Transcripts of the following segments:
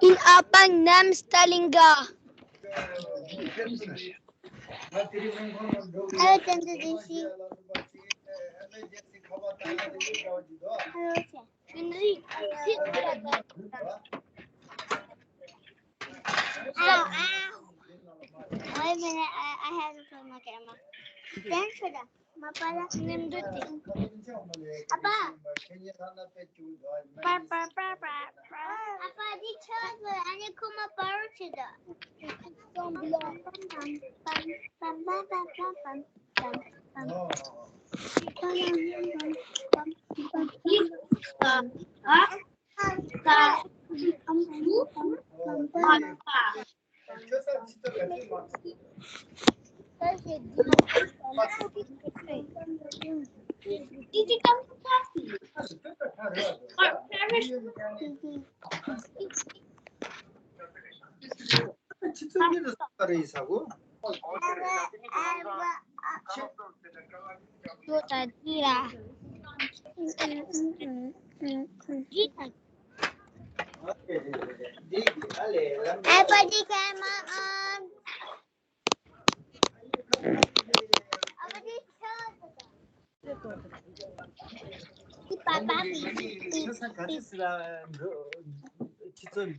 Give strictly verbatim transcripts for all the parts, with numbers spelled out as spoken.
In Apa Nam Stalinga. Hello, Chandra Rishi. Hello, sir. Henry. Ow, ow. Wait a minute, I, I have to put my camera. Thanks for that. Mapala nimduti. Apa. Pa, pa, pa, pa, pa. Apa, di chalo, ani kuma paru chida. Pam, pam, pam. Everybody came on.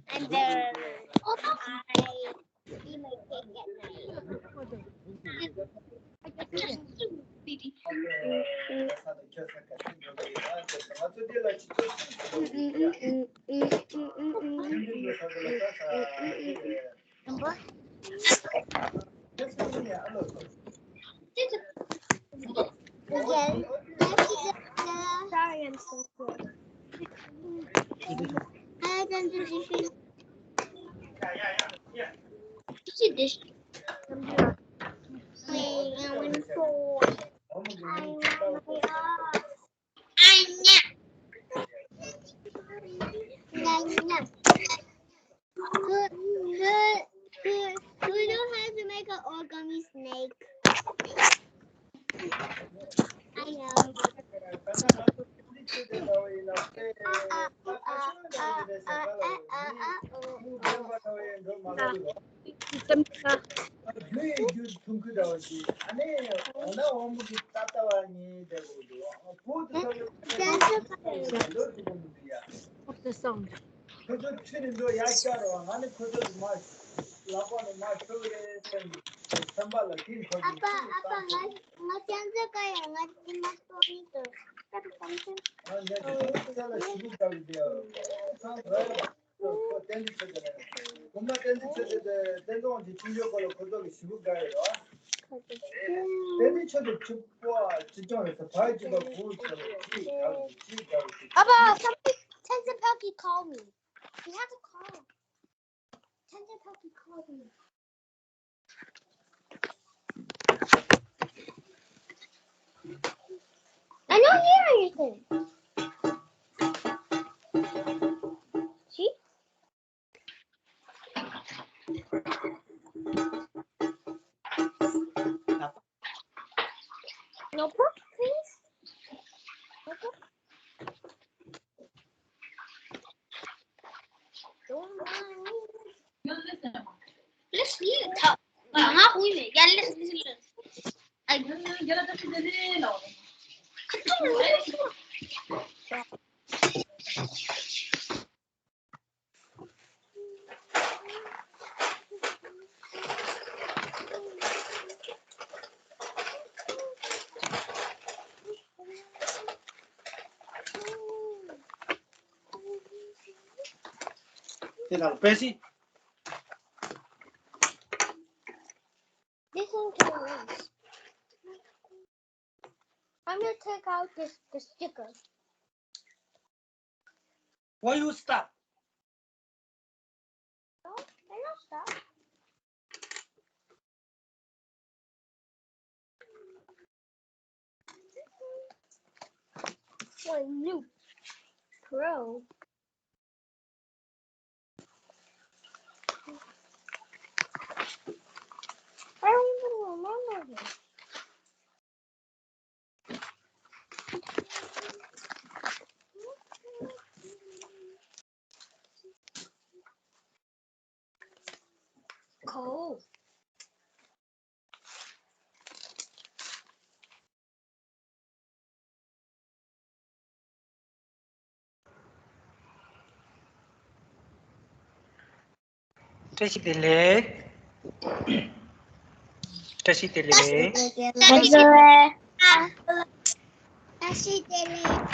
And then I Sorry, I'm so sorry. I don't do this. Wait, I went for. I want my off. Anya. Anya. Who, who, who, who knows how to make an origami snake? I know. རྒྱུ་ཡི་རྒྱུ་ཐུང་ཁུ་འདྲ་བ་ཞིག་ཨ་ནི་འོ་ན་འོ་མོ་གི་ཏ་ཏ་བ་ངའི་འདྲ་བོ་འདུག་བུ་དུ་ཐོ་ཡོད་ཁུ་ཚོ་ཁྱི་རིན་འགྲོ་ཡ་ཤ་རོ་ང་ནི་ཁོ་ཚོ་གི་མ་ལག་པ་ནས་མ་ཤོར་རེད་བསམ་བསམ་པ་ལ་དེ་ཁོ་ཨ་ཚོ་ཕ་ཨ་ཕ་ང་ང་ཅང་ཙེ་ཀ་ཡ་ང་ཅི་མ་ཏོ་ནི་ཏོ་ཀ་ཏོ་ཀམ་ཆེན། ང་ནི་ཁོ་ཚོ་ལ་ཞི་བུ་དགའ་གི་འདུག་ཡ་ཁོ་ཚོ་བསྟན་འཛིན་ཆོས་སྒྲོན་ལ་བསྟན་འཛིན་ཆོས་སྒྲོན་དེ་བསྟན་འཛིན་དབང་ཆེན་ཆོས་འབྱོར་སྐོར་ལ་ཁོ་ཚོ་གི་ཞི་བུ་དགའ་ཡོད་རོ། བསྟན་འཛིན་ཆོས་སྒྲོན་ཆུ་པོ་ཅི་ཅང་རེད་ས་ཕ་ཡི་ཅི་པ་བུ་ཚོ་ལ་ཅི་དགའ་གི་ཅི་དགའ་གི་ཅི། Papa, somebody, Tenzin Pelkey called me. We have to call him. Tenzin Pelkey called me. I don't hear anything. See? Notebook, please. Notebook. Let's mute. Let's mute. Yeah, let's mute. I དེ་ལ་པེ་སི། Listen to this. I'm gonna take out this, the sticker. Why you stop? No, I don't stop. One new pro. I don't even remember this. ཁོ། བཀྲ་ཤིས་བདེ་ལེགས། བཀྲ་ཤིས་བདེ་ལེགས། བཀྲ་ཤིས་བདེ་ལེགས། བཀྲ་ཤིས་བདེ་ལེགས།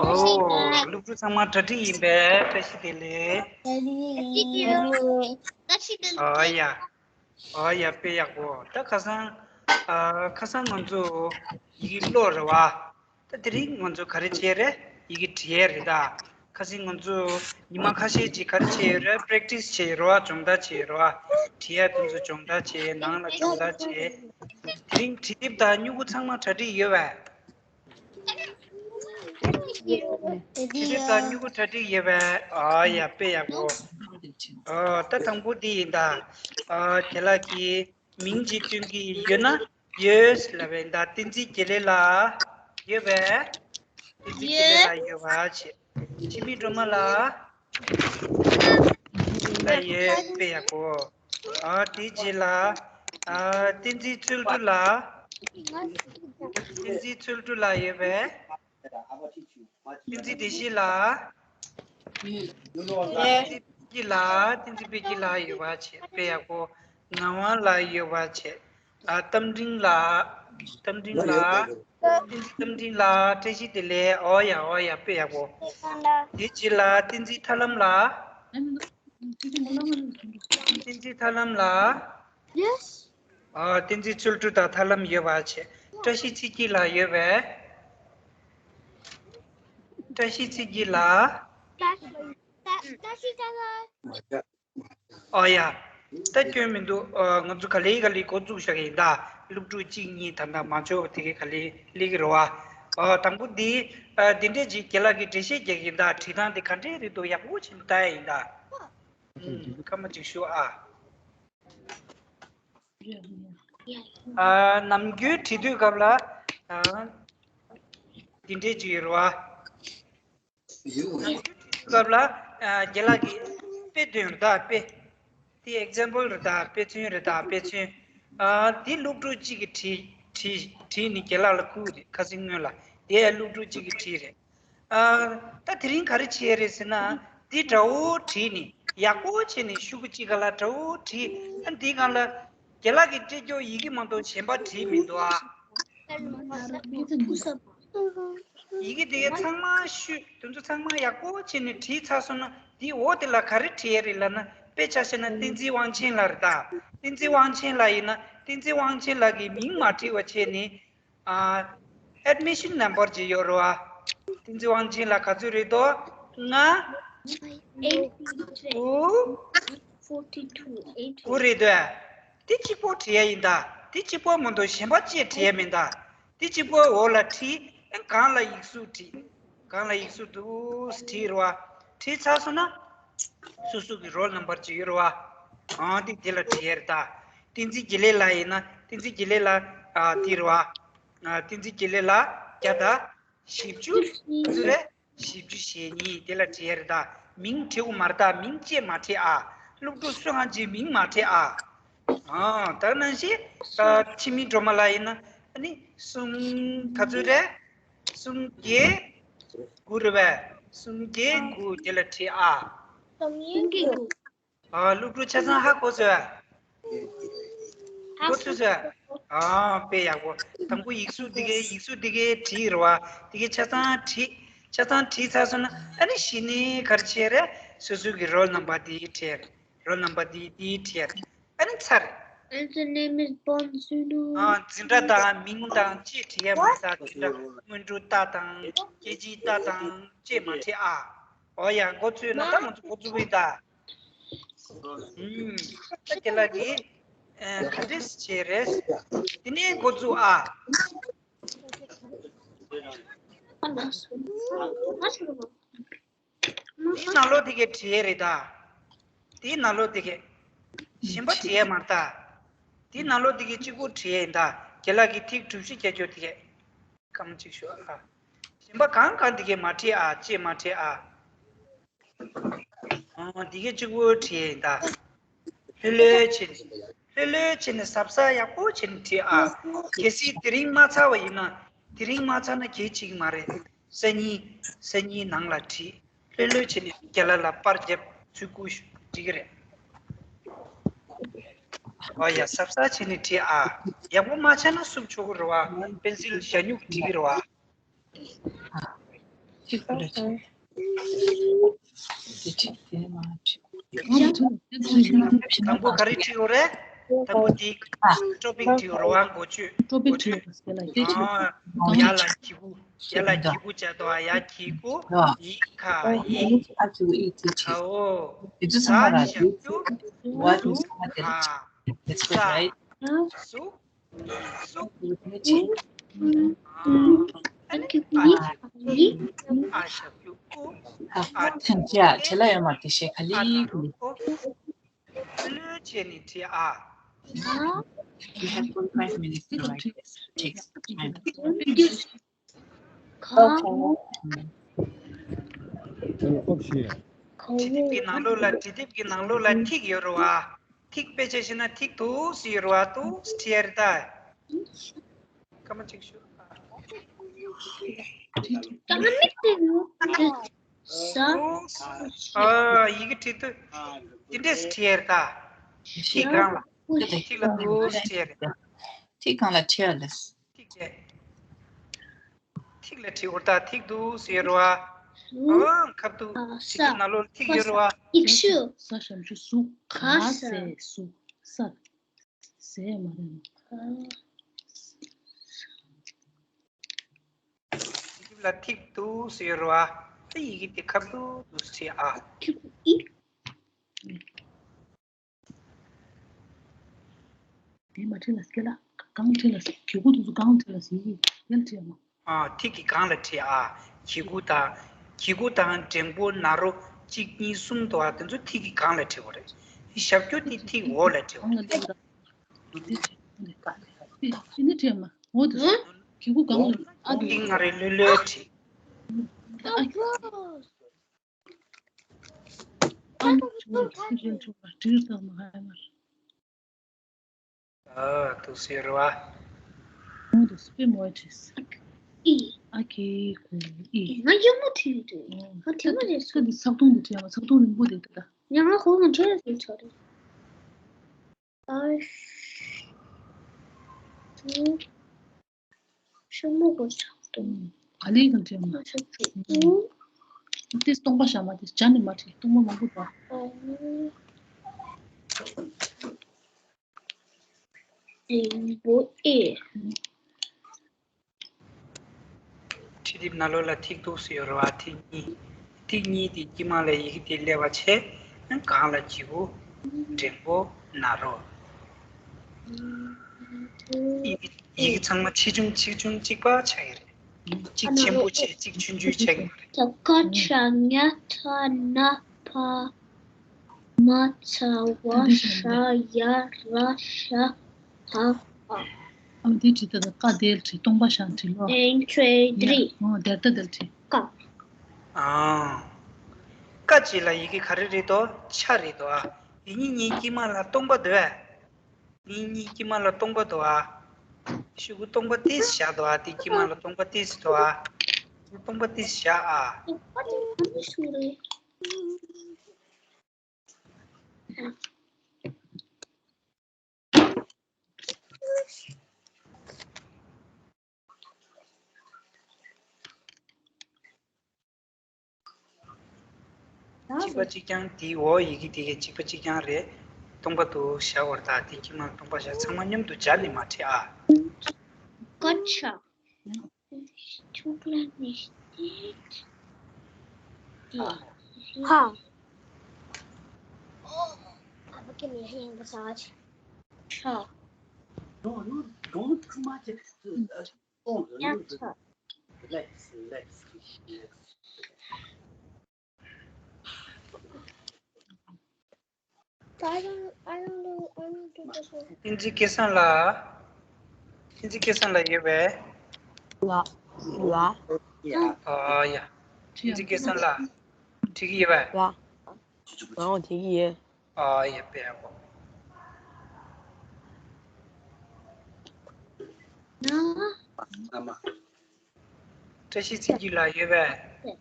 ཨོ། སློབ་ཕྲུག་ཚང་མ་གྲ་སྒྲིག་ཡིན་པས། བཀྲ་ཤིས་བདེ་ལེགས། བཀྲ་ཤིས་བདེ་ལེགས། བཀྲ་ཤིས་བདེ་ལེགས། ཨོ་ཡ། ཨོ་ཡ། དཔེ་ཡག་པོ། ད་ཁ་སང་། ཨ། ཁ་སང་ང་ཚོ་ཡི་གེ་ཀློག་རེད་བ། ད་དེ་རིང་ང་ཚོ་ག་རེ་བྱས་རེད། ཡི་གེ་བྲིས་རེད་ད། ཁ་སང་ང་ཚོ་ཉི་མ་ཁ་ཤས་ཅིག་ག་རེ་བྱས་ཡོད་རེད། པེ་རེག་ཊི་སི་བྱས་ཡོད་རེད་བ། སྦྱོང་བརྡར་བྱས་ཡོད་རེད་བ། བྲིས་ཡ་དེ་ཚོ་སྦྱོང་བརྡར་བྱས། ནང་ལ་སྦྱོང་བརྡར་བྱས། དེ་རིང་བྲིས་དེབ་དང་སྨྱུ་གུ་ཚང་མ་གྲ་སྒྲིག་ཡོད་པས། བྲིས་དེབ་དང་སྨྱུ་གུ་གྲ་སྒྲིག་ཡོད་པས། ཨ་ཡ། དཔེ་ཡག་པོ། ཨ། ད་དང་པོ་འདི་ཡིན་ད། ཨ། དེ་ལ་གི་མིང་ཅིག་སྟོན་གྱི་ཡོད་ན། ཡོད་ལབ་པ་ཡིན་ད། བསྟན་འཛིན་དགེ་ལེགས་ལགས་ཡོད་པས། བསྟན་འཛིན་དགེ་ལེགས་ལགས་ཡོད་པ་བྱས། འཆི་མེད་སྒྲོལ་མ་ལགས་ལ་ཡོད། དཔེ་ཡག་པོ། ཨ། དེའི་རྗེས་ལ། ཨ། བསྟན་འཛིན་རྩོལ་སྒྲུབ་ལགས། བསྟན་འཛིན་རྩོལ་སྒྲུབ་ལགས་ཡོད་པས། བསྟན་འཛིན་བདེ་གཤེགས་ལགས། བསྟན་འཛིན་བདེ་སྐྱིད་ལགས། བསྟན་འཛིན་བདེ་སྐྱིད་ལགས་ཡོད་པ་བྱས། དཔེ་ཡག་པོ། ངག་དབང་ལགས་ཡོད་པ་བྱས། ཨ། རྟ་མགྲིན་ལགས། རྟ་མགྲིན་ལགས། བསྟན་འཛིན་རྟ་མགྲིན་ལགས། བཀྲ་ཤིས་བདེ་ལེགས། ཨོ་ཡ། ཨོ་ཡ། དཔེ་ཡག་པོ། དེའི་རྗེས་ལ་བསྟན་འཛིན་ཐར་ལམ་ལགས། བསྟན་འཛིན་ཐར་ལམ་ལགས། ཨ། བསྟན་འཛིན་རྩོལ་སྒྲུབ་དང་ཐར་ལམ་ཡོད་པ་བྱས། བཀྲ་ཤིས་ཚེ་སྐྱིད་ལགས་ཡོད་པས། བཀྲ་ཤིས་ཚེ་སྐྱིད་ལགས། ཨོ་ཡ། ད་སྐྱོན་མི་འདུག། ཨ། ང་ཚོ་ག་ལེ་ག་ལེ་འགོ་བཙུགས་བཞག་གི་ཡིན་ད། སློབ་ཕྲུག་གཅིག་གཉིས་ད་ལྟ་མ་འབྱོར་བ་དེ་གའི་ག་ལེ་སླེབས་ཀྱི་རེད་བ། ཨ། དང་པོ་འདི། ཨ། འདི་འདྲས་ཅིག་རྒན་ལགས་ཀྱིས་འགྲེལ་བཤད་རྒྱག་གི་ཡིན་ད། བྲིས་སྟངས་དེ་ག་འདྲས་རེད་འདུག། ཡག་པོ་བྱས་ནས་ལྟ་ཡ་ཡིན་ད། ཨུམ། སྐར་མ་གཅིག་ཞུ་ཨ། ཨ། ནམ་རྒྱུན་བྲིས་དུས་སྐབས་ལ། ཨ། འདི་འདྲས་ཅིག་ཡོད་རེད་བ། ནམ་རྒྱུན་བྲིས་དུས་སྐབས་ལ། ཨ། རྒན་ལགས་ཀྱིས་དཔེ་སྟོན་རེད་ད། དཔེ། དེ་ཨེག་ཛམ་པལ་རེད་ད། དཔེ་མཚོན་རེད་ད། དཔེ་མཚོན། ཨ། དེ་སློབ་ཕྲུག་གཅིག་གིས་བྲིས། བྲིས། བྲིས་ནས་རྒན་ལགས་ལ་བསྐུར་རེད། ཁ་སང་སྔོན་ལ། དེ་ཡང་སློབ་ཕྲུག་གཅིག་གིས་བྲིས་རེད། ཨ། ད་དེ་རིང་ག་རེ་བྱས་རེད་ཟེར་ན། འདི་འདྲ་བོ་བྲིས་ནས་ཡག་པོ་བྱས་ནས་ཤོག་གུ་གཅིག་སྒང་ལ་འདྲ་བོ་བྲིས། ཨ། འདི་སྒང་ལ་རྒན་ལགས་ཀྱིས་སྤྲད་རྒྱུ་ཡི་གེ་མ་གཏོགས་གཞན་པ་བྲིས་མི་འདུག་ཨ། ཡི་གེ་དེ་གའི་ཚང་མ་ཤོག་གུ་དེ་ཚོ་ཚང་མ་ཡག་པོ་བྱས་ནས་བྲིས་ཚར་སོང་ན། འདིའི་འོག་དེ་ལ་ག་རེ་བྲིས་ཡས་རེད་ལབ་ན། དཔེ་ཆ་བཞག་ན་བསྟན་འཛིན་དབང་ཆེན་ལགས་རེད་ད། བསྟན་འཛིན་དབང་ཆེན་ལགས་ཡིན་ན། བསྟན་འཛིན་དབང་ཆེན་ལགས་ཀྱི་མིང་མ་བྲིས་པ་བྱས་ནས། ཨ། ཨེཌ་མི་ཤན་ནམ་བར་ཅིག་ཡོད་རེད་བ། བསྟན་འཛིན་དབང་ཆེན་ལགས་ག་ཚོད་རེད་དོ། ལྔ། དགུ། དགུ་རེད་དོ། དེ་གཅིག་པོ་བྲིས་ཡ་ཡིན་ད། དེ་གཅིག་པོ་མ་གཏོགས་གཞན་པ་ཅིག་བྲིས་ཡ་མིན་ད། དེ་གཅིག་པོ་འོག་ལ་བྲིས། ཨ། སྒང་ལ་ཡིག་གཟུགས་བྲིས། སྒང་ལ་ཡིག་གཟུགས་འདུག་སེ་བྲིས་རེད་བ། བྲིས་ཚར་སོང་ན། སོ་སོ་གི་རོལ་ནམ་བར་ཅིག་ཡོད་རེད་བ། ཨང་། དེ་དེ་ལ་བྲིས་ཡ་རེད་ད། བསྟན་འཛིན་དགེ་ལེགས་ལགས་ཡིན་ན། བསྟན་འཛིན་དགེ་ལེགས་ལགས། ཨ། དེ་རེད་བ། ཨ། བསྟན་འཛིན་དགེ་ལེགས་ལགས་བརྒྱ་དང་བཞི་བཅུ་ཟེར་རེད། བཞི་བཅུ་ཞེ་གཉིས། དེ་ལ་བྲིས་ཡ་རེད་ད། མིང་བྲིས་དགོས་མ་རེད་ད། མིང་བཅས་མ་བྲིས་ཨ། སློབ་ཕྲུག་སུ་ཡང་གཅིག་མིང་མ་བྲིས་ཨ། ཨ། ད་ནང་བཞིན། ཨ། འཆི་མེད་སྒྲོལ་མ་ལགས་ཡིན་ན། ཨ་ནི་གསུམ་ག་ཚོད་རེད། གསུམ་བརྒྱད་དགུ་རེད་པས། གསུམ་བརྒྱད་དགུ། དེ་ལ་བྲིས་ཨ། གསུམ་བརྒྱད་དགུ། ཨ། སློབ་ཕྲུག་ཆ་ཚང་ཧ་གོ་སོང་ཨ། ཧ་གོ་ཚོད་སོང་ཨ། ཨ། དཔེ་ཡག་པོ། དང་པོ་ཡིག་གཟུགས་འདི་གའི་ཡིག་གཟུགས་འདི་གའི་བྲིས་རེད་བ། འདི་གའི་ཆ་ཚང་བྲིས། ཆ་ཚང་བྲིས་ཚར་སོང་ན། ཨ་ནི་གཞི་ནས་ག་རེ་བྱས་རེད། སོ་སོ་གི་རོལ་ནམ་བར་འདི་བྲིས། རོལ་ནམ་བར་འདི་འདི་བྲིས། ཨ་ནི་ཚར། And the name is Bonsuno. ཨ། འཛིན་གྲྭ་དང་མིང་དང་ཅི་བྲིས་ཡ་མེད་ད། འཛིན་གྲྭ་སྔོན་འགྲོ་ལྟ་དང་སྐད་ཅིག་ལྟ་དང་ཅི་མ་བྲིས་ཨ། ཨོ་ཡ། འགོ་ཚུགས་ན་ད་ང་ཚོ་འགོ་ཚུགས་པ་ཡིན་ད། ཨུམ། ད་རྒན་ལགས་ཀྱིས། ཨ། ག་འདྲས་བྱས་རེད། དེ་ནས་འགོ་བཙུགས་ཨ། དེའི་ནང་ལོགས་དེ་གས་བྲིས་ཡས་རེད་ད། དེའི་ནང་ལོགས་དེ་གས། གཞན་པ་བྲིས་ཡས་མ་རེད་ད། དེའི་ནང་ལོགས་དེ་གས་གཅིག་པོ་བྲིས་ཡས་ཡིན་ད། རྒན་ལགས་ཀྱིས་ཐིག་གྲུ་བཞི་རྒྱག་རྒྱུ་དེ་གས། སྐར་མ་གཅིག་ཞུ་ཨ། གཞན་པ་གང་གང་དེ་གས་མ་བྲིས་ཨ། ཅེས་མ་བྲིས་ཨ། ཨ། དེ་གས་གཅིག་པོ་བྲིས་ཡས་ཡིན་ད། ལྷོད་ལྷོད་བྱས་ནས། ལྷོད་ལྷོད་བྱས་ནས་གཟབ་གཟབ་ཡག་པོ་བྱས་ནས་བྲིས་ཨ། གལ་སྲིད་དེ་རིང་མ་ཚར་བ་ཡིན་ན། དེ་རིང་མ་ཚར་ན་གལ་ཆེ་གི་མ་རེད། སང་ཉིན། སང་ཉིན་ནང་ལ་བྲིས། ལྷོད་ལྷོད་བྱས་ནས་རྒན་ལགས་ལ་པར་རྒྱབ་ཚུར་བསྐུར་ཤོག་འགྲིག་གི་རེད། ཨོ་ཡ། གཟབ་གཟབ་བྱས་ནས་བྲིས་ཨ། ཡག་པོ་མ་བྱས་ན་བསུབ་ཆོག་གི་རེད་བ། པེན་སིལ་ཞ་སྨྱུག་བྲིས་གི་རེད་བ། ཨ། གཅིག་པུ་ལ་གཅིག་དེ་གཅིག་དེ་མ་གཅིག་དང་པོ་ག་རེ་བྲིས་ཡོད་རེད། དང་པོ་དེ་ཀྲོ་པིག་བྲིས་ཡོད་རེད་བ། འགོ་བཅུད། ཀྲོ་པིག་འགོ་བྲིས་བཅུད། ཡོད་པ་སྐད་ལ་ཡིག་ཨ། ཡ་ལ་གི་གུ། ཡ་ལ་གི་གུ་བྱས་དོ། ཡ་གི་གུ། ཡི་ཁ་ཡི། ཨ་གི་གུ་ཨི་ཐི་ཁ་འོ། ད་ཞབས་ཀྱུ། ཨ། ས། སུ། སུ། ཨ་ཞབས་ཀྱུ་ཨུ། ཨ་ཞབས་ཀྱུ་ཨུ། ཨ་ཐེན་ཅ་བྲེ་ལ་ཡོད་མ་དེ་ཤེས་ཁ་ལི་ཁུ་ལི། ལོས་བྱས་ནས་བྲིས་ཨ། You have forty-five minutes to write this. Takes time. བྲིས་དེབ་ཀྱི་ནང་ལོགས་ལ། བྲིས་དེབ་ཀྱི་ནང་ལོགས་ལ་ཐིག་ཡོད་རེད་བ། ཐིག་དཔེ་ཆ་ཤེས་ན་ཐིག་འདུག་སེ་ཡོད་རེད་བ། འདུག་སེ་བྲིས་ཡ་རེད་ད། སྐར་མ་གཅིག་ཞུ། ས། ཨ། ཡི་གེ་བྲིས་དུས་འདི་འདྲས་སེ་བྲིས་ཡ་རེད་ད། ཐིག་སྒང་ལ། ཐིག་ལ་འདུག་སེ་བྲིས་ཡ་རེད། ཐིག་སྒང་ལ་བྲིས་ཡ་རེད། ཐིག་བྱས། ཐིག་ལ་བྲིས་ཡོད་རེད་ད། ཐིག་འདུག་སེ་ཡོད་རེད་བ། ཨང་། ཁ་ཐུག་ཨ། ས། ཐིག་གི་ནང་ལོགས་ཐིག་ཡོད་རེད་བ། ཡིག་ཤུ། ས་ཞབས་ཀྱུ་སུ། ག་ས། ག་ཟེར་སུ། ས། ཟེར་མ་རེད། ག་ས། ཡི་གེ་ལ་ཐིག་འདུག་སེ་ཡོད་རེད་བ། ཨ། ཡི་གེ་དེ་ཁ་ཐུག་འདུག་སེ་བྲིས་ཨ། ཁྱི་གུ་ཨི། དེ་མ་བྲིས་ལ་སྐད་ལ་གང་བྲིས་ལ་གི་གུ་དེ་ཚོ་གང་བྲིས་ལ་ཟེར་ཡིན། དེ་ལ་བྲིས་མ། ཨ། ཐིག་གི་སྒང་ལ་བྲིས་ཨ། གི་གུ་དང་། གི་གུ་དང་འགྲེང་བུ་ན་རོ་གཅིག་གཉིས་གསུམ་འདུག་ཨ། དེ་ཚོ་ཐིག་གི་སྒང་ལ་བྲིས་པ་རེད། ཞབས་ཀྱུ་དེ་ཐིག་འོག་ལ་བྲིས་པ་རེད། དེ་ནི་བྲིས་མ། འོ་དེ་གི་གུ་གང་ལ་ཨ། འོ་དེ་ང་རེ་ལྷོད་ལྷོད་བྲིས། ཨ། ཨ། འདུག་སེ་རེད་བ། འོ་དེ་སྤེ་མོ་བྲིས། ཨི། ཨ་གི་གུ་ཨི། ང་ཡག་མོ་བྲིས་འདུག་ཨ། དེ་མ་རེད། ས་འདི་ཚགས་ཐུང་འདི་བྲིས་ཡ། ཚགས་ཐུང་རིང་པོ་འདི་འདུག་ད། ཡང་ང་ཧོ་ང་བྲིས་ཡ་ཟེར་ཆོག་རེད། ཨ། ཤུ། ཤུ་མོ་གོ་ཆག་ཏུ། ག་ལེ་གང་བྲིས་མ། ཨ་ཤུ་ཅུ་ཨུ། དེ་སྟོང་པ་བཞག་མ། དེ་བྱ་ནི་མ་བྲིས། སྟོང་པ་མང་པོ་འདུག་ཨ། རིང་པོ་ཨེ། འཕྲེད་དེབ་ནང་ལོགས་ལ་ཐིག་འདུག་སེ་ཡོད་རེད་བ། ཐིག་གཉིས། ཐིག་གཉིས་དེ་དཀྱིལ་མ་ལ་ཡི་གེ་དེ་སླེབས་པ་བྱས། སྒང་ལ་གི་གུ། འགྲེང་བུ། ན་རོ། ཡི་གེ་ཡི་གེ་ཚང་མ་ཆེ་ཆུང་ཆེ་ཆུང་གཅིག་པ་ཆགས་ཀྱི་རེད། གཅིག་ཆེན་པོ་བྱས་གཅིག་ཆུང་ཆུང་ཆགས་ཀྱི་མ་རེད། ཀ་ཁ་ག་ང་ང་ཚ་ན་བ། མ་ཚ་བ་ཤ་ཡ་ར་ཤ་ཧ་ཨ། ཨ་འདི་བྲིས་ད། ཀ་དེ་ལ་བྲིས། སྟོང་པ་བཞག་བྲིས་ལོ། ཨེན་ཁྲེ་དྲི། ཨོ་དེར་ད་དེ་ལ་བྲིས། ཀ་ཨང་། ཀ་ཅི་ལ་ཡི་གེ་ག་རེ་རེད་དོ། ཆ་རེད་དོ་ཨ། ཡིན་གཉིས་གཉིས་དཀྱིལ་མ་ལ་སྟོང་པ་འདུག་ཨ། ཡིན་གཉིས་དཀྱིལ་མ་ལ་སྟོང་པ་འདུག་ཨ། ཤུ་གུ་སྟོང་པ་ཏིས་བཞག་འདུག་ཨ། དེ་དཀྱིལ་མ་ལ་སྟོང་པ་ཏིས་འདུག་ཨ། སྟོང་པ་ཏིས་བཞག་ཨ། གཅིག་པ་གཅིག་རྐྱང་དེའི་འོག་ཡི་གེ་དེ་གའི་གཅིག་པ་གཅིག་རྐྱང་རེད། སྟོང་པ་འདུག་བཞག་པར་ཐལ། དེ་དཀྱིལ་མ་སྟོང་པ་བཞག་ཚང་མ་མཉམ་དུ་སྦྱར་ནས་མ་བྲིས་ཨ། སྐད་ཆ། ཐུགས་ལ་ནི་ཧ། ཨ་ཕ་ཀི་ནི་ཧེང་གི་ས་ཆ། ཡ་ཆ། བསྟན་འཛིན་སྐལ་བཟང་ལགས། བསྟན་འཛིན་སྐལ་བཟང་ལགས་ཡོད་པས། ལགས། ལགས། ཨ་ཡ། བསྟན་འཛིན་སྐལ་བཟང་ལགས། འགྲིག་གི་ཡོད་པས། ལགས། ང་འོ་དེ་གི་ཡོད། ཨ་ཡ། དཔེ་ཡག་པོ། ན། ཨ་མ། བཀྲ་ཤིས་ཚེ་རྒྱུད་ལ་ཡོད་པས།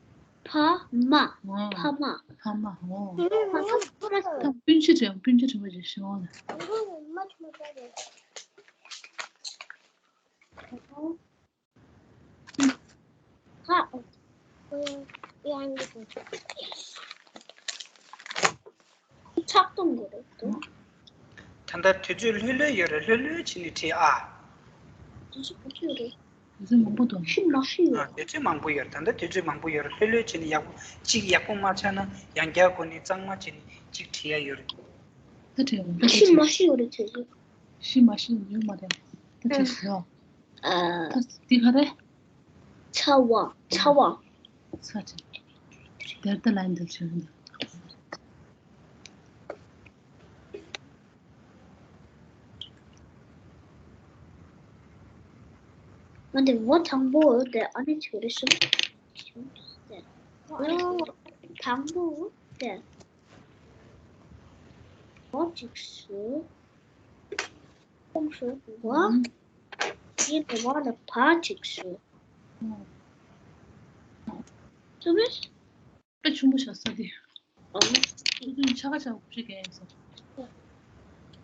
ཕ་མ། ཨོ། ཕ་མ། ཕ་མ། ཨོ། ཕ་མ། ཕ་མ། ད་སྤུན་མཆེད་དྲན། སྤུན་མཆེད་དྲན་པ་ཞིག་ཤོད་ཨང་། ཧ། ཕྱག་གཏོང་དགོས་རེད་འདུག་ད་ལྟ་དུས་ཚོད་ལྷོད་ལྷོད་ཡོད་རེད། ལྷོད་ལྷོད་བྱས་ནས་བྲིས་ཨ། དུས་ཚོད་ཕལ་ཆེར་ཡོད་རེད། དུས་ཚོད་མང་པོ་འདུག་ཤི་མ་ཤི་ཡོད། ཨ། དུས་ཚོད་མང་པོ་ཡོད་རེད། ད་ལྟ་དུས་ཚོད་མང་པོ་ཡོད་རེད། ལྷོད་ལྷོད་བྱས་ནས་ཡག་པོ་གཅིག་ཡག་པོ་མ་ཆགས་ན་ཡང་བསྐྱར་སྒོ་ནས་གཙང་མ་བྱས་ནས་གཅིག་བྲིས་ཡ་ཡོད་རེད། ད་བྲིས་ཡོང་། ད་ཤི་བྲིས་མ་ཤི་ཡོད་རེད། དུས་ཚོད། ཤི་མ་ཤི་ཡོད་མ་རེད། ད་བྲིས་ཡོང་། ཨ། ད་འདི་ག་རེད། ཚ་བ། ཚ་བ། ཚ་ཅིག་དེར་ད་ལན་འདི་བྱོན་འདི། ང་འདི་འོ་དང་པོ་དེ་ཨ་ནི་ཆུ་རེ་ཤུ། དང་པོ་དེ་འོ་ཅིག་ཤུ། ཁོང་ཧྲུལ་བ། ཡིན་པ་ལ་བ་ཅིག་ཞུ། ཚུལ་མིན། དཔེ་ཆུང་པོ་བཞག་ས་དེ། ཨོ། ཚུལ་མིན་ཆ་ག་ཆ་ག་ཞིག་གས་ཡིན་ས། ད་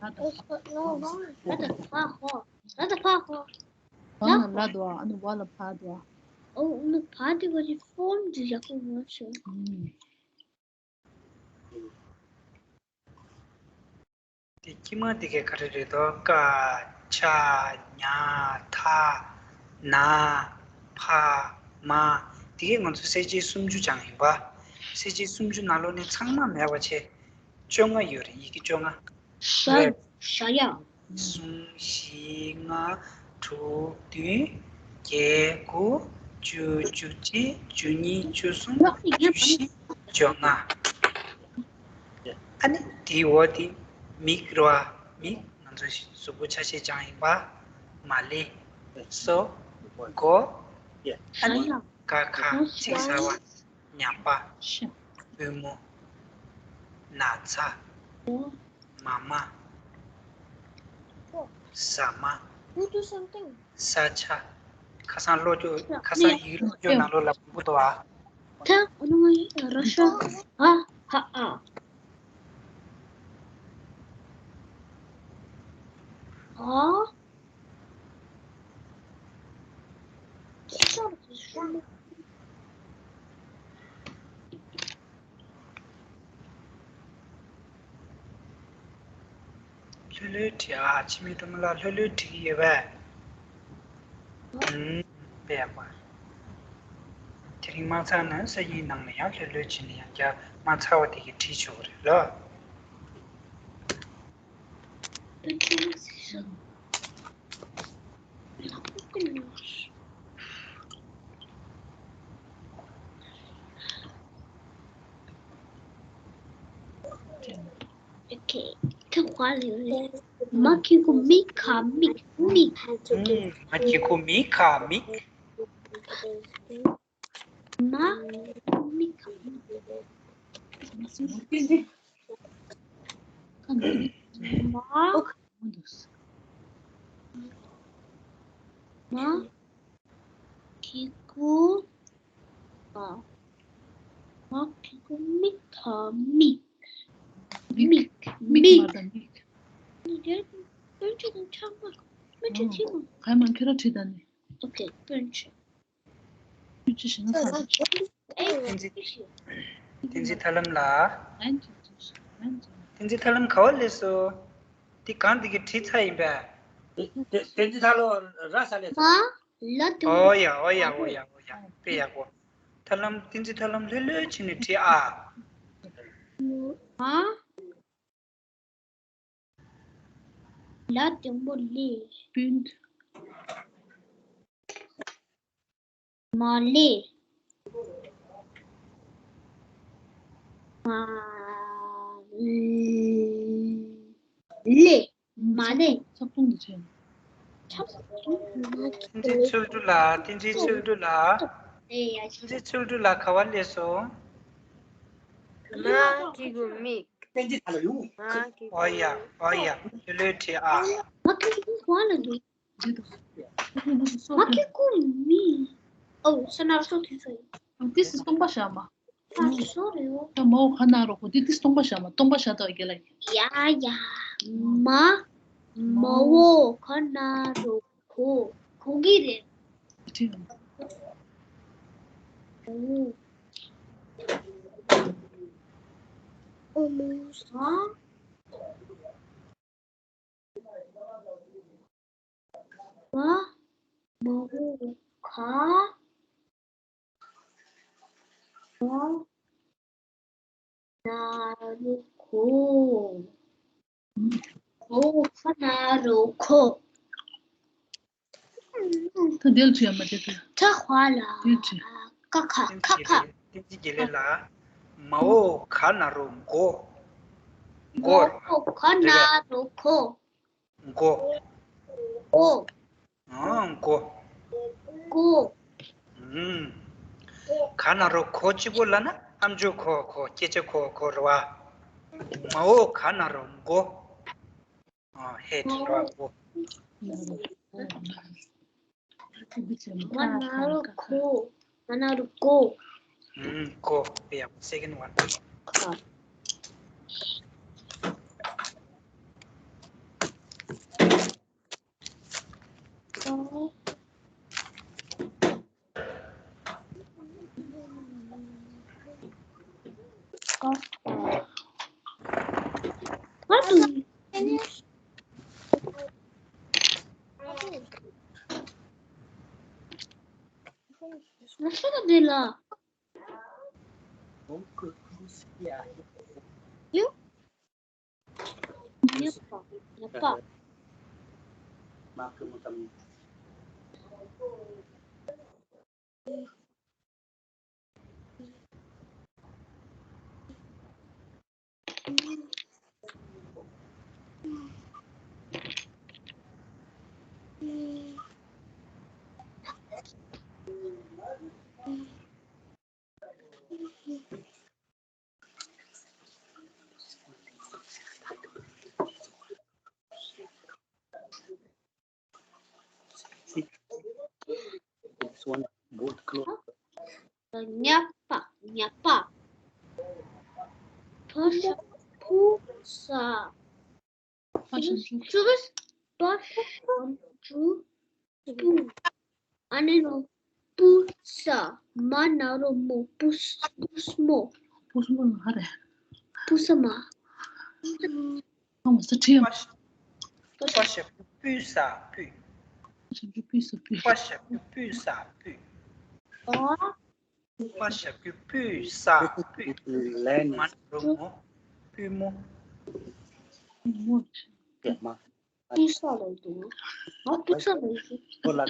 ད། ད་ད་ཕ་ཧོ། ད་ད་ཕ་ཧོ། བ་ན་ལ་དོ། ཨ་ནི་བ་ལ་བ་དོ། ཨོ། ཨ་ནི་བ་དེ་བ་ཅིག་ཧོམ་ཅིག་ཡག་པོ་མ་བྱུང་། དེ་དཀྱིལ་མ་དེ་གའི་ག་རེ་རེད་དོ། ཀ་ཆ་ཉ་ཐ་ན་ཕ་མ། དེ་གའི་ང་ཚོ་གསལ་བྱེད་སུམ་ཅུ་སྦྱངས་ཡིན་པ། གསལ་བྱེད་སུམ་ཅུ་ནང་ལོགས་ནས་ཚང་མ་མེད་པ་བྱས། བཅོ་ལྔ་ཡོད་རེད། ཡི་གེ་བཅོ་ལྔ། ཞྭ། ཞྭ་ཡ། གསུམ་བཞི་ལྔ་དྲུག་བདུན་བརྒྱད་དགུ་བཅུ་བཅུ་གཅིག་བཅུ་གཉིས་བཅུ་གསུམ་བཅུ་བཞི་བཅོ་ལྔ། ཨ་ནི་དེའི་འོག་དེ་མིག་རེད་པ། མིག་ང་ཚོ་གཟུགས་པོ་ཆ་ཤས་སྦྱངས་ཡིན་པ། མ་ལེ། སོ། མགོ། ཨ་ནི་ཀ་ཁ་ཚིག་གསར་པ། ཉམས་པ། པུས་མོ། ན་ཚ། མ་མ། ཟ་མ། ས་ཆ། ཁ་སང་ཀློག་སྐྱོར། ཁ་སང་ཡིག་ཀློག་སྐྱོར་ནང་ལོགས་ལ་མང་པོ་འདུག་ཨ། ད་ཨ་ནུ་ང་ར་ཤ། ཨ་ཧ་ཨ། ཨ། ལྷོད་ལྷོད་བྲིས་ཨ། འཆི་མེད་སྒྲོལ་མ་ལགས་ལྷོད་ལྷོད་བྲིས་ཀྱི་ཡོད་པས། ཨུམ། དཔེ་ཡག་པོ། དེ་རིང་མ་ཚར་ན་ས་ཡིག་ནང་ནས་ཡང་ལྷོད་ལྷོད་བྱས་ནས་ཡང་བསྐྱར་མ་ཚར་བ་དེ་གའི་བྲིས་ཆོག་གི་རེད་ལ། Okay. ཐུག་པ་ལེ་ལེ། མ་གི་གུ་མི་ཁ་མིག་མིག་ཨུམ། མ་གི་གུ་མི་ཁ་མིག་མ་མི་ཁ་མིག་མ། མ་གི་གུ་ཨ། མ་གི་གུ་མི་ཁ་མིག་མིག་མིག་མིག་མ་དང་མིག་མིག་དེ་སྤུན་མཆེད་དང་ཆགས་མ། སྤུན་མཆེད་ཆེ་མ། ག་མང་ཁྱོད་ར་བྲིས་དང་ནི། Okay. སྤུན་མཆེད། སྤུན་མཆེད་ཞེ་ན་ས། བསྟན་འཛིན། བསྟན་འཛིན་ཐར་ལམ་ལགས། བསྟན་འཛིན་ཐར་ལམ་ག་པར་སླེབས་སོང་། འདི་གང་འདི་གི་བྲིས་ཚར་ཡིན་པས། བསྟན་འཛིན་ཐར་ལམ་ར་ས་ལས། མ་ལ་དུ། ཨོ་ཡ་ཨོ་ཡ་ཨོ་ཡ་ཨོ་ཡ། དཔེ་ཡག་པོ། ཐར་ལམ། བསྟན་འཛིན་ཐར་ལམ་ལྷོད་ལྷོད་བྱས་ནས་བྲིས་ཨ། མ། ལ་དང་པོ་ལེ། སྤུན། མ་ལེ། མ་ལེ། མ་ལེ། ཚོགས་ཐུང་འདི་ཆེན། ཚོགས་ཐུང་། བསྟན་འཛིན་ཚུལ་ཁྲིམས་ལགས། བསྟན་འཛིན་ཚུལ་ཁྲིམས་ལགས། ཨེ་ཡ། བསྟན་འཛིན་ཚུལ་ཁྲིམས་ལགས་ག་པར་སླེབས་སོང་། མ་གི་གུ་མིག་བསྟན་འཛིན་ཐར་ལམ་ཡོང་། མ་གི་གུ། ཨོ་ཡ་ཨོ་ཡ། ལྷོད་ལྷོད་བྲིས་ཨ། མ་གི་གུ་ག་པར་ལ་འདུག་འདི་འདུག་མ་ཁེ་ཀུ་མི། ཨོ་ས་ན་རོ་སོ་ཐུ་སོ་ཡི། ཨ་ཏིས་སྟོང་པ་བཞག་མ། ཨ་སོ་རེ་ཡོ། ད་མའོ་ཁ་ན་རོ་ཁོ་ཏི་ཏིས་སྟོང་པ་བཞག་མ། སྟོང་པ་བཞག་ཏོ་རྒྱལ་ལ། ཡ་ཡ། མ། མའོ་ཁ་ན་རོ་ཁོ། ཁོ་གི་རེད། ཁྲིད། ཨོ། ཨོ་མོ་ས། མ། མའོ་ཁ། ན་རོ་ཁོ། མའོ་ཁ་ན་རོ་ཁོ། ད་དེ་ལ་བྲིས་ཡ་མ་བྱེད་ད། ཁྲ་ཧྭ་ལ། དེ་བྲིས། ཀ་ཁ་ཁ་ཁ། བསྟན་འཛིན་དགེ་ལེགས་ལགས། མའོ་ཁ་ན་རོ་མགོ། མགོ། མའོ་ཁ་ན་རོ་ཁོ། མགོ། མགོ། ཨང་མགོ། མགོ། ཨུམ། ག་ན་རོ་གོ་གཅིག་པོ་ལབ་ན་ཨམ་ཅོག་གོ་གོ་སྐད་ཆ་གོ་གོ་རེད་བ། མའོ་ག་ན་རོ་མགོ། ཨ་ཧེད་རེད་བ་མགོ། མ་ན་རོ་གོ། མ་ན་རོ་གོ། ཨུམ་གོ། དཔེ་ཡག་པོ། སེ་ཀེན་ཌི་ཝན། ཉག་པ། ཉག་པ། This one, both close. ཉག་པ། ཉག་པ། ཕ་ཞབས་ཀྱུ་ཕུ་ས། ཕ་ཞབས་ཀྱུ། ཕ་ཞབས་ཀྱུ་ཕུ། ཨ་ནི་ནོ། པུ་ས། མ་ན་རོ་མོ། པུ་ས། པུ་ས་མོ། པུ་ས་མོ་ཧ་རེ། པུ་ས་མ། ཨ་མ་ས་ཁྲི་ཡ། ཕ་ཞབས་ཀྱུ་པུ་ས་པུ། ཕ་ཞབས་ཀྱུ་པུ་ས་པུ། ཕ་ཞབས་ཀྱུ་པུ་ས་པུ། ཨ། ཕ་ཞབས་ཀྱུ་པུ་ས་པུ། མ་ན་རོ་མོ། པུས་མོ། པུས་མོ། པུས་ས་ལ་འདུག་ང་པུས་ས་ལ་འདུག་ཁོ་ལ།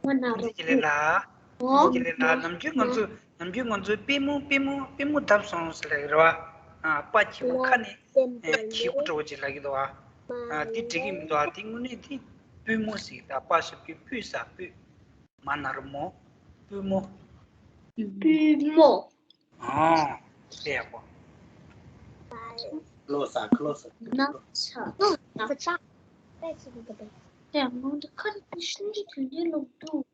མ་ན་རོ། དགེ་ལེགས་ལགས། ཨོ། དགེ་ལེགས་ལགས། ནམ་རྒྱུན་ང་ཚོ་ནམ་རྒྱུན་ང་ཚོ་པུས་མོ་པུས་མོ་པུས་མོ་བརྡབས་སོང་ཟེར་ལབ་ཀྱི་རེད་བ། ཨ་པ་གི་པུ་ཁ་ནས་ཨེ་གི་པུ་འདྲ་བོ་ཅིག་ལབ་ཀྱི་འདུག་བ། ཨ་དེ་འགྲིག་གི་མི་འདུག་བ། དེ་དངོས་གནས་དེ་པུས་མོ་ཟེར་གྱི་འདུག་ཕ་ཞབས་ཀྱུ་པུས་ས་པུས། མ་ན་རོ་མོ། པུས་མོ། པུས་མོ། ཨ་དཔེ་ཡག་པོ། ཁ་ལོ་ས། ཁ་ལོ་ས། ན་ཚ། ན་ཚ། དེ་མང་དུ་ཁ་རི་ཤིན་ཏུ་དོན་ལྡན་ལོག་འདུག་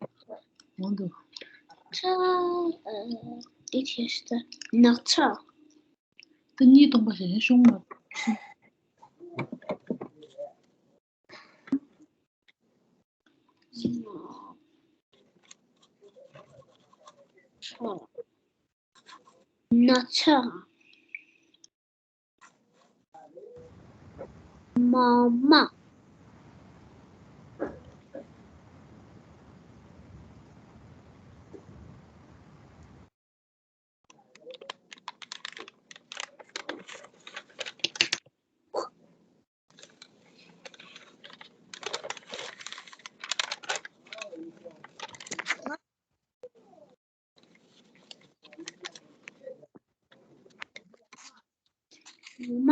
མང་དུ། ཚ། ཨ་དེ་ཁྱེར་ཤི་ད། ན་ཚ། ད་གཉིས་སྟོང་པ་ཞིག་ཡིན་ཤོང་ལ། ན་ཚ། མ་མ། མ།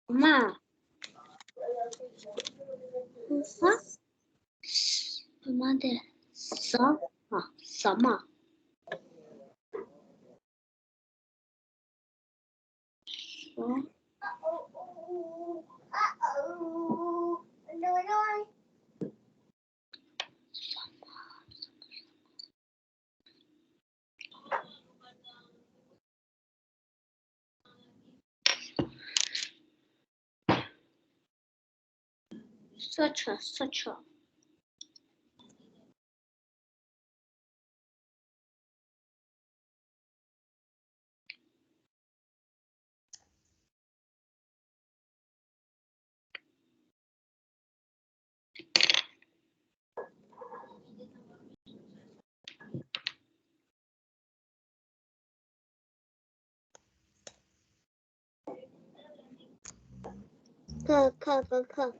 མ། ས། མ་དེ། ས་མ། ས་མ། ས་ཆ། ས་ཆ། ཁ་ཁ་ཁ་ཁ།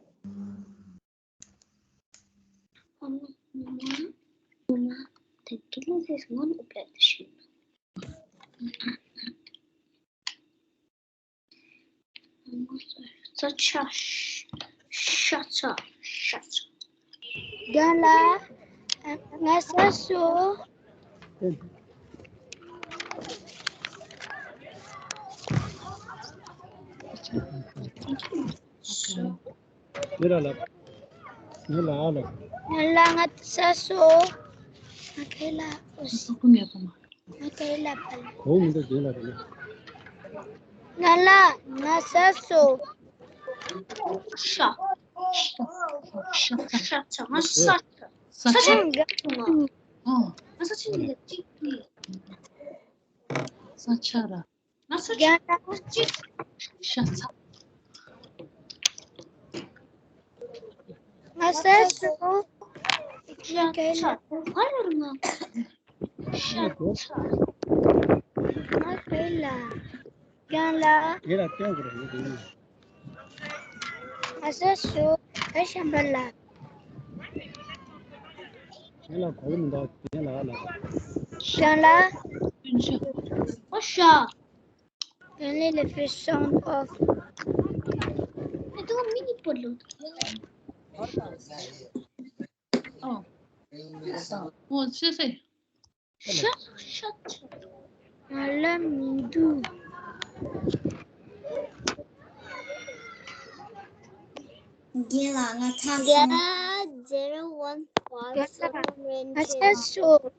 ས་ཆ། ཤ་ཚ། ཤ་ཚ། རྒན་ལགས། ང་ས་སོ། ཡོད་ལ་ལ། ཡོད་ལ་ཨ་ལ། ང་ལ་ང་ས་སོ། ང་ཁེ་ལ་ཨོ་སི། ང་ཁེ་ལ་པ་ལ། གོ་མི་འདུག་དེ་ལ་དེ་ལ། ང་ལ་ང་ས་སོ། ཤ། ཤ། ཤ། ཤ། ང་ས། ས་ཆ་འགའ་ཐུང་ང་། ཨོ། ང་ས་ཆ་འདི་ལ་གཅིག་ཏུ། ས་ཆ་ར། ང་ས་ཆ་ར་གཅིག་ཤ་ཚ། ང་ས་སོ། ང་ག་ལ། ཤ་ཚ། ང་ག་ལ། རྒན་ལགས། དེ་ལ་བསྟན་དགོས་རེད་དེ་ནི། ང་ས་སོ། ཨ་ཤམ་པ་ལ། དེ་ལ་གོ་མི་འདུག་དེ་ལ་ལ། རྒན་ལགས། ཨོ་ཤ། Can you lift the sound off? I don't mean it for you. Oh. Oh, seriously. Shut, shut. ང་ལ་མི་འདུག་རྒན་ལགས་ང་ཚ་སོང་། རྒན་ལགས། zero one five seven རྒན་ལགས། ང་ཚ་སོང་།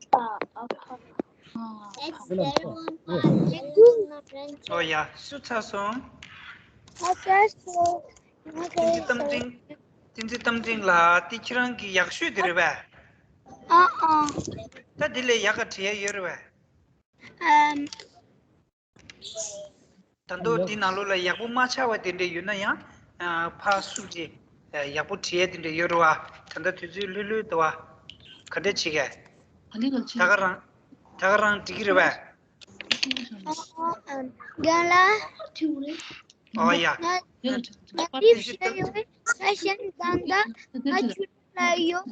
It's zero one five seven རྒན་ལགས། ཨོ་ཡ། སུ་ཚ་སོང་། ང་ཚ་སོང་། ང་ཚ་སོང་། བསྟན་འཛིན་རྟ་མགྲིན། བསྟན་འཛིན་རྟ་མགྲིན་ལགས། དེ་ཁྱེད་རང་གི་ཡག་ཤོས་དེ་རེད་པས། ཨ་ཨ། ད་དེ་ལས་ཡག་ག་བྲིས་ཡ་ཡོད་རེད་པས། ཨམ། ད་དུང་འདི་ནང་ལོགས་ལ་ཡག་པོ་མ་ཆགས་པ་དེ་འདྲ་ཡོད་ན་ཡང་། ཨ། ཕར་བསུབ་རྗེས་ཡག་པོ་བྲིས་ཡ་དེ་འདྲ་ཡོད་རེད་པ། ད་ལྟ་དུས་ཚོད་ལྷོད་ལྷོད་འདུག་པ། ག་འདྲ་བྱེད་གས། ད་ག་རང་། ད་ག་རང་འགྲིག་གི་རེད་པས། རྒན་ལགས། ཨོ་ཡ། ང་ང་འདི་བཤད་ཡོད། ས་ཞན་ད་ལྟ་ང་ཆུ་ལ་ཡོད།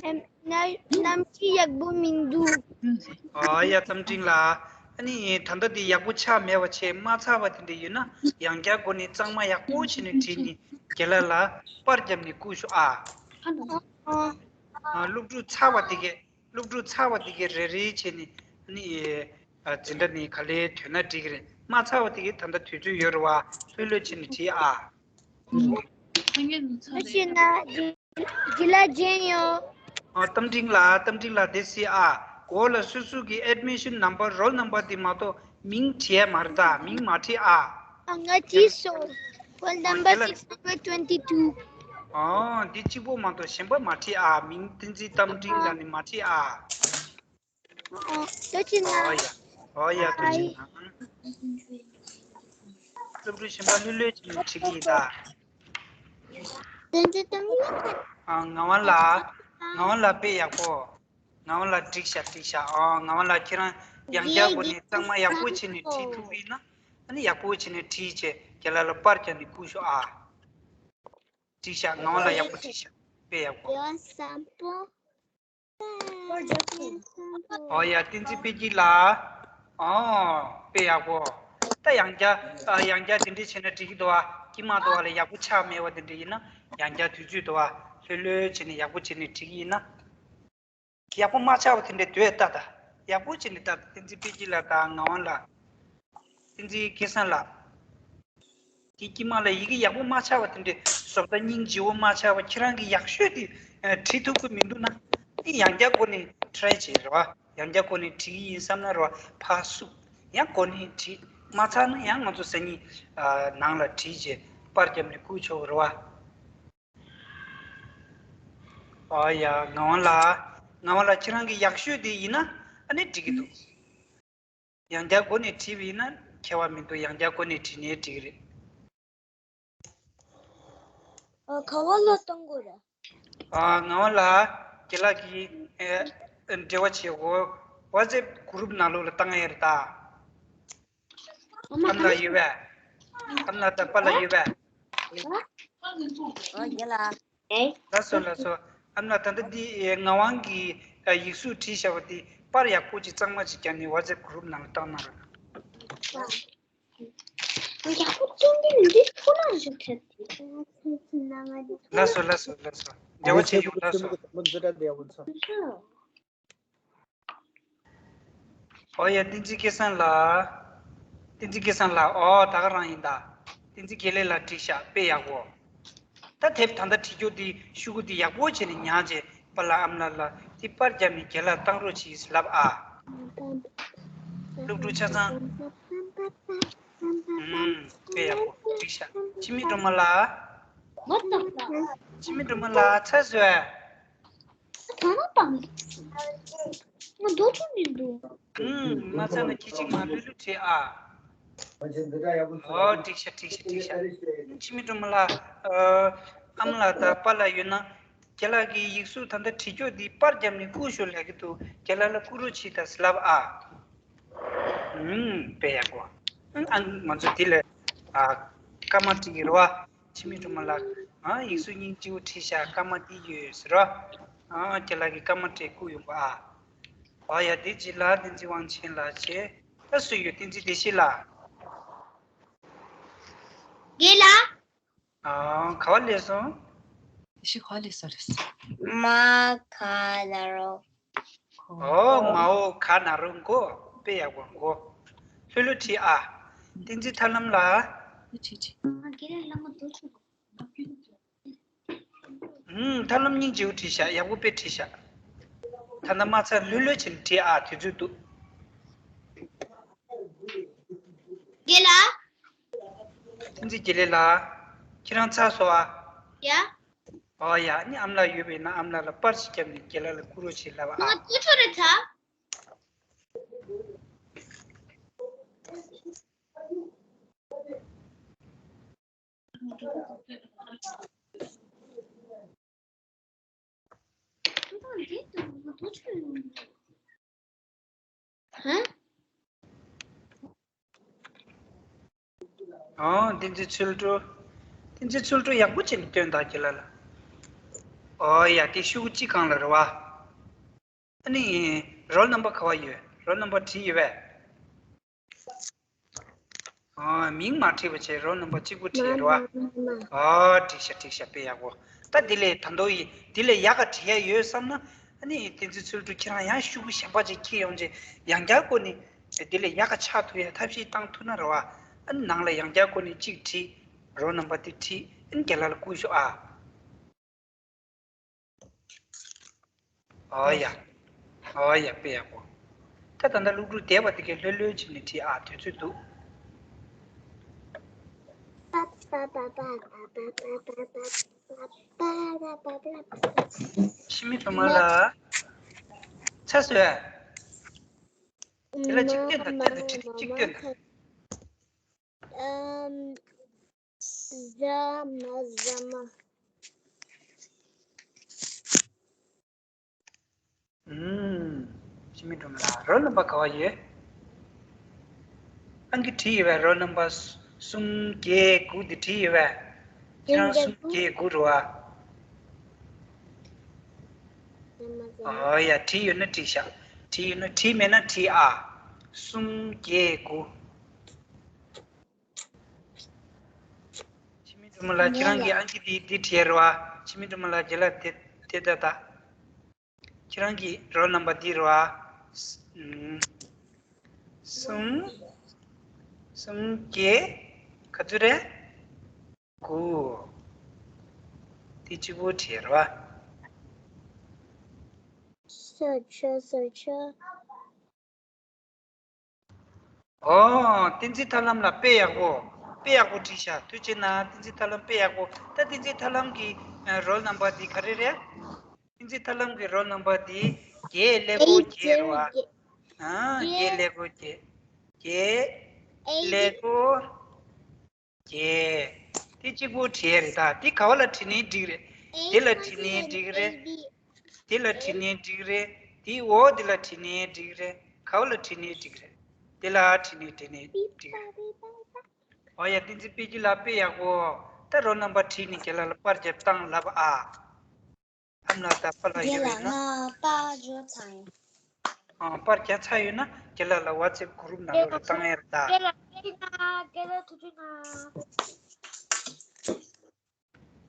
ཨེམ། ན་གནམ་གཤིས་ཡག་པོ་མི་འདུག་ཨ་ཡ། རྟ་མགྲིན་ལགས། ཨ་ནི་ད་ལྟ་འདི་ཡག་པོ་ཆགས་མེད་པ་བྱས། མ་ཚར་བ་དེ་འདྲ་ཡོད་ན་ཡང་བསྐྱར་སྒོ་ནས་གཙང་མ་ཡག་པོ་བྱས་ནས་བྲིས་ནས་རྒན་ལགས་ལ་པར་བརྒྱབ་ནས་བསྐུར་ཤོག་ཨ། ཨ། ཨ། སློབ་ཕྲུག་ཚར་བ་དེ་གས། སློབ་ཕྲུག་ཚར་བ་དེ་གས་རེ་རེ་བྱས་ནས་ཨ་ནི། ཨ། འཛིན་གྲྭ་ནས་ག་ལེར་ཐོན་ན་འགྲིག་གི་རེད། མ་ཚར་བ་དེ་གས་ད་ལྟ་དུས་ཚོད་ཡོད་རེད་པ། ལྷོད་ལྷོད་བྱས་ནས་བྲིས་ཨ། ཨ་ཤེ་ན། ཇི་ལ་ཇན་ཡོད། ཨ། རྟ་མགྲིན་ལགས། རྟ་མགྲིན་ལགས། དེ་སི་ཨ། གོ་ལ་སོ་སོ་གི་ཨེཌ་མི་ཤན་ནམ་བར། རོལ་ནམ་བར་དེ་མ་གཏོགས་མིང་བྲིས་ཡ་མ་རེད་ད། མིང་མ་བྲིས་ཨ། ཨ། ང་བྲིས་སོང་། རོལ་ནམ་བར་སིགས་ཧན་ཌེ་རེཌ་ཊུ་ཝེན་ཊི་ཊུ། ཨ། འདི་གཅིག་པོ་མ་གཏོགས་གཞན་པ་མ་བྲིས་ཨ། མིང་བསྟན་འཛིན་རྟ་མགྲིན་ལགས་ནི་མ་བྲིས་ཨ། ཨ། ཐུགས་རྗེ་གནང་། ཨོ་ཡ། ཨོ་ཡ། ཐུགས་རྗེ་གནང་། སློབ་ཕྲུག་གཞན་པ་ལྷོད་ལྷོད་བྱས་ནས་བྲིས་ཀྱི་ཡིན་ད། བསྟན་འཛིན་རྟ་མགྲིན་ལགས། ཨ། ངག་དབང་ལགས། ངག་དབང་ལགས། དཔེ་ཡག་པོ། ངག་དབང་ལགས། འགྲིག་ཤག་འགྲིག་ཤག་ཨ། ངག་དབང་ལགས། ཁྱེད་རང་ཡང་བསྐྱར་སྒོ་ནས་གཙང་མ་ཡག་པོ་བྱས་ནས་བྲིས་ཐུབ་ཀྱི་ཡིན་ན། ཨ་ནི་ཡག་པོ་བྱས་ནས་བྲིས་བྱས་རྒན་ལགས་ལ་པར་བརྒྱབ་ནས་བསྐུར་ཤོག་ཨ། འགྲིག་ཤག་ངག་དབང་ལགས། ཡག་པོ་འགྲིག་ཤག་དཔེ་ཡག་པོ། ཨོ་ཡ། བསྟན་འཛིན་དཔལ་སྐྱིད་ལགས། ཨོ། དཔེ་ཡག་པོ། ད་ཡང་བསྐྱར། ཨ། ཡང་བསྐྱར་དེ་འདྲས་བྱས་ན་འགྲིག་གི་འདུག་པ། དཀྱིལ་མ་འདུག་པ་ལ་ཡག་པོ་ཆགས་མེད་པ་དེ་འདྲས་ཡིན་ན་ཡང་བསྐྱར་དུས་ཚོད་འདུག་པ། ལྷོད་ལྷོད་བྱས་ནས་ཡག་པོ་བྱས་ནས་བྲིས་ཀྱི་ཡིན་ན། ཡག་པོ་མ་ཆགས་པ་དེ་འདྲས་འདུག་པས། ད་ད་ཡག་པོ་བྱས་ནས། ད་བསྟན་འཛིན་དཔལ་སྐྱིད་ལགས་དང་ངག་དབང་ལགས། བསྟན་འཛིན་སྐལ་བཟང་ལགས། དཀྱིལ་མ་ལ་ཡི་གེ་ཡག་པོ་མ་ཆགས་པ་དེ་འདྲའི་བཟོ་ལྟ་སྙིང་རྗེ་བོ་མ་ཆགས་པ་ཁྱེད་རང་གིས་ཡག་ཤོས་དེ་བྲིས་ཐུབ་ཀྱི་མི་འདུག་ན། དེ་ཡང་བསྐྱར་སྒོ་ནས་try་བྱེད་རེད་བ། ཡང་བསྐྱར་སྒོ་ནས་བྲིས་ཀྱི་ཡིན་བསམ་ན་རེད་བ། ཕར་བསུབ། ཡང་སྒོ་ནས་བྲིས་མ་ཚར་ན་ཡང་ང་ཚོ་སང་ཉིན་ནང་ལ་བྲིས་བྱས་པར་བརྒྱབ་ནས་བསྐུར་ཆོག་རེད་བ། ཨ་ཡ། ངག་དབང་ལགས། ངག་དབང་ལགས་ཁྱེད་རང་གི་ཡག་ཤོས་དེ་ཡིན་ན་ཨ་ནི་འགྲིག་གི་འདུག་ཡང་བསྐྱར་སྒོ་ནས་བྲིས་པ་ཡིན་ན་ཁྱད་པར་མི་འདུག་ཡང་བསྐྱར་སྒོ་ནས་བྲིས་ནའི་འགྲིག་གི་རེད། ཨ། ག་བ་ལ་གཏོང་དགོས་རེད། ཨ། ངག་དབང་ལགས། རྒན་ལགས་ཀྱིས་ཨེ་འབྲེལ་བ་བྱེད་དགོས། WhatsApp་group་ནང་ལོགས་ལ་བཏང་ཡ་རེད་ད། ཨ་མ་ཨ་མ་ལགས་ཡོད་པས། ཨ་མ་ལགས་དང་པཱ་ལགས་ཡོད་པས། ཨ། ཨ། རྒན་ལགས། ལགས་སོ་ལགས་སོ། ཨ་མ་ལགས། ད་ལྟ་འདི་ངག་དབང་གིས་ཡིག་གཟུགས་བྲིས་བཞག་པ་འདི་པར་ཡག་པོ་ཅིག་གཙང་མ་ཅིག་བརྒྱབ་ནས་WhatsApp group་ནང་ལ་བཏང་གནང་རོགས། ཡག་པོ་བཙོང་གི་མི་འདུག་ཁོ་ན་ཞིག་ཁྲིད་དེ། ལགས་སོ་ལགས་སོ་ལགས་སོ། འབྲེལ་བ་བྱེད་ཡོང་། ལགས་སོ། ཨོ་ཡ། བསྟན་འཛིན་སྐལ་བཟང་ལགས། བསྟན་འཛིན་སྐལ་བཟང་ལགས། ཨོ་ད་ག་རང་ཡིན་ད། བསྟན་འཛིན་དགེ་ལེགས་ལགས་བྲིས་ཤག་དཔེ་ཡག་པོ། ད་དེབ་ད་ལྟ་བྲིས་རྒྱུ་འདི་ཤོག་གུ་འདི་ཡག་པོ་བྱས་ནས་ཉར་བྱས་པཱ་ལགས་ཨ་མ་ལགས་ལ་དེ་པར་བརྒྱབ་ནས་རྒན་ལགས་བཏང་རོགས་གྱིས་ལབ་ཨ། སློབ་ཕྲུག་ཆ་ཚང་། ཨུམ། དཔེ་ཡག་པོ་བྲིས་ཤག་འཆི་མེད་སྒྲོལ་མ་ལགས། འཆི་མེད་སྒྲོལ་མ་ལགས་ཚར་སོང་ཨ། ད་ནི་བཏང་། ང་འདོད་ཆུང་མི་འདུག་ཨུམ། མ་ཚར་ན་ཁྱི་གཅིག་མ་ལྷོད་ལྷོད་བྲིས་ཨ། ཨོ་འགྲིག་ཤག་འགྲིག་ཤག་འགྲིག་ཤག་འཆི་མེད་སྒྲོལ་མ་ལགས། ཨ་མ་ལགས་དང་པཱ་ལགས་ཡོད་ན། རྒན་ལགས་ཀྱིས་ཡིག་གཟུགས་ད་ལྟ་བྲིས་རྒྱུ་འདི་པར་བརྒྱབ་ནས་བསྐུར་ཤོག་ལབ་ཀྱི་འདུག་རྒན་ལགས་ལ་བསྐུར་རོགས་བྱེད་དང་ལབ་ཨ། ཨུམ། དཔེ་ཡག་པོ། ཨ་ང་ཚོ་འདི་ལ་ཨ་སྐར་མ་བྲིས་ཀྱི་རེད་བ། འཆི་མེད་སྒྲོལ་མ་ལགས། ཨ་ཡིག་གཟུགས་སྙིང་རྗེ་བོ་བྲིས་ཤག་སྐར་མ་འདི་ཡོད་ཟེར་རོ། ཨ་རྒན་ལགས་ཀྱིས་སྐར་མ་བྲིས་བསྐུར་ཡོང་པ་ཨ། ཨ་ཡ། འདི་གཅིག་ལ་བསྟན་འཛིན་དབང་ཆེན་ལགས་བྱས། ད་སུ་ཡོད། བསྟན་འཛིན་བདེ་གཤེགས་ལགས། རྒན་ལགས། ཨ་ག་བ་སླེབས་སོང་། བདེ་གཤེགས་ག་བ་སླེབས་སོང་རེད། མ་ག་ན་རོ། ཨོ་མའོ་ག་ན་རོ་མགོ། དཔེ་ཡག་པོ་མགོ། ལྷོད་ལྷོད་བྲིས་ཨ། བསྟན་འཛིན་ཐར་ལམ་ལགས། ཨུམ། ཐར་ལམ་སྙིང་རྗེ་བོ་བྲིས་ཤག་ཡག་པོ་དཔེ་བྲིས་ཤག་ད་ལྟ་མ་ཚར་ལྷོད་ལྷོད་བྱས་ནས་བྲིས་ཨ། དུས་ཚོད་འདུག་རྒན་ལགས། བསྟན་འཛིན་དགེ་ལེགས་ལགས། ཁྱེད་རང་ཚར་སོང་ཨ། ཡ། ཨོ་ཡ། ནི་ཨ་མ་ལགས་ཡོད་པ་ཡིན་ན་ཨ་མ་ལགས་ལ་པར་ཞིག་བརྒྱབ་ནས་རྒན་ལགས་ལ་བསྐུར་རོགས་བྱེད་ལབ་ཨ། ང་ཏུ་ཆོ་རེ་ཚ། ཧ། ཨོ། བསྟན་འཛིན་ཚུལ་ཁྲིམས། བསྟན་འཛིན་ཚུལ་ཁྲིམས་ཡག་པོ་བྱས་ནས་སྟོན་དང་ཁྱེད་ལ་ལ། ཨོ་ཡ། དེ་ཤོག་གུ་གཅིག་སྒང་ལ་རེད་བ། ཨ་ནི་རོལ་ནམ་པར་ག་བ་ཡོད། རོལ་ནམ་པར་བྲིས་ཡོད་པས། ཨོ། མིང་མ་བྲིས་པ་བྱས་རོལ་ནམ་པར་གཅིག་པུ་བྲིས་རེད་བ། ཨོ། འགྲིག་ཤག་འགྲིག་ཤག་དཔེ་ཡག་པོ། ད་དེ་ལས་ད་དུང་ཡིན་དེ་ལས་ཡག་ག་བྲིས་ཡ་ཡོད་བསམ་ན། ཨ་ནི་བསྟན་འཛིན་ཚུལ་ཁྲིམས་ཁྱེད་རང་ཡང་ཤོག་གུ་གཞན་པ་ཅིག་འཁྱེར་ཡོང་རྗེས་ཡང་བསྐྱར་སྒོ་ནས་དེ་ལས་ཡག་ག་ཆགས་ཐུབ་ཡ་ཐབས་ཤེས་བཏང་ཐུབ་ན་རེད་བ། ཨ་ནི་ནང་ལ་ཡང་བསྐྱར་སྒོ་ནས་གཅིག་བྲིས། རོལ་ནམ་པར་དེ་བྲིས། ཨ་ནི་རྒན་ལགས་ལ་བསྐུར་ཤོག་ཨ། ཨོ་ཡ། ཨོ་ཡ། དཔེ་ཡག་པོ། ད་ད་ལྟ་སློབ་ཕྲུག་འདས་པ་དེ་གས་ལྷོད་ལྷོད་བྱས་ནས་བྲིས་ཨ། དུས་ཚོད་འདུག་འཆི་མེད་སྒྲོལ་མ་ལགས། ཚར་སོང་ཨ། དེ་ལ་གཅིག་སྟོན་དང་། དེ་ལ་གཅིག་གཅིག་སྟོན་དང་། ཨམ། ཟ་མ་ཟ་མ། ཨུམ། འཆི་མེད་སྒྲོལ་མ་ལགས། རོལ་ནམ་པར་ག་བ་ཡོད། ཨང་ཀི་བྲིས་ཡོད་པས། རོལ་ནམ་པར་གསུམ་བརྒྱད་དགུ་དེ་བྲིས་ཡོད་པས། ཁྱེད་རང་གསུམ་བརྒྱད་དགུ་རེད་བ། ཨོ་ཡ། བྲིས་ཡོད་ན་བྲིས་ཤག་བྲིས་ཡོད་ན། བྲིས་མེད་ན་བྲིས་ཨ། གསུམ་བརྒྱད་དགུ། འཆི་མེད་སྒྲོལ་མ་ལགས། ཁྱེད་རང་གིས་ཨང་ཀི་འདི་འདི་བྲིས་རེད་བ། འཆི་མེད་སྒྲོལ་མ་ལགས། རྒན་ལགས་དེ་དེ་ལྟ་ལྟ། ཁྱེད་རང་གི་རོལ་ནམ་པར་འདི་རེད་བ། ཨུམ། གསུམ། གསུམ་བརྒྱད། ག་ཚོད་རེད། དགུ། དེ་གཅིག་པོ་བྲིས་རེད་བ། ས་ཆ་ས་ཆ། ཨོ། བསྟན་འཛིན་ཐར་ལམ་ལགས་དཔེ་ཡག་པོ། དཔེ་ཡག་པོ་བྲིས་ཤག་ཐུགས་རྗེ་གནང་། བསྟན་འཛིན་ཐར་ལམ་དཔེ་ཡག་པོ། ད་བསྟན་འཛིན་ཐར་ལམ་གྱི་ཨ་རོལ་ནམ་བར་འདི་ག་རེ་རེད། བསྟན་འཛིན་ཐར་ལམ་གྱི་རོལ་ནམ་བར་འདི་བརྒྱད་ཀླད་ཀོར་བརྒྱད་རེད་བ། ཨ། བརྒྱད་ཀླད་ཀོར་བརྒྱད། བརྒྱད་ཀླད་ཀོར་བརྒྱད། དེ་གཅིག་པོ་བྲིས་རེད། ད་དེ་ག་བ་ལ་བྲིས་ནའི་འགྲིག་རེད། དེ་ལ་བྲིས་ནའི་འགྲིག་རེད། དེ་ལ་བྲིས་ནའི་འགྲིག་རེད། དེའི་འོག་དེ་ལ་བྲིས་ནའི་འགྲིག་རེད། ག་བ་ལ་བྲིས་ནའི་འགྲིག་རེད། དེ་ལ་བྲིས་ནའི་བྲིས་ནའི་འགྲིག་རེད། ཨོ་ཡ། བསྟན་འཛིན་དཔལ་སྐྱིད་ལགས་དཔེ་ཡག་པོ། ད་རོལ་ནམ་བར་བྲིས་ནས་རྒན་ལགས་ལ་པར་རྒྱབ་བཏང་ལབ་ཨ། ཨ་མ་ལགས་ད་པར་ལ་ཡོད་ན། ཨ། པར་རྒྱག་ཚར་ཡོད་ན་རྒན་ལགས་ལ་ཝ་ཙེབ་གུ་རུབ་ནང་ལོགས་ལ་བཏང་ཡ་རེད་ད། རྒན་ལགས་ཐུགས་རྗེ་གནང་། རྒན་ལགས་ཐུགས་རྗེ་གནང་།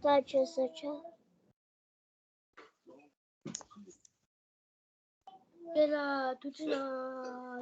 ས་ཆ་ས་ཆ། རྒན་ལགས་ཐུགས་རྗེ་གནང་།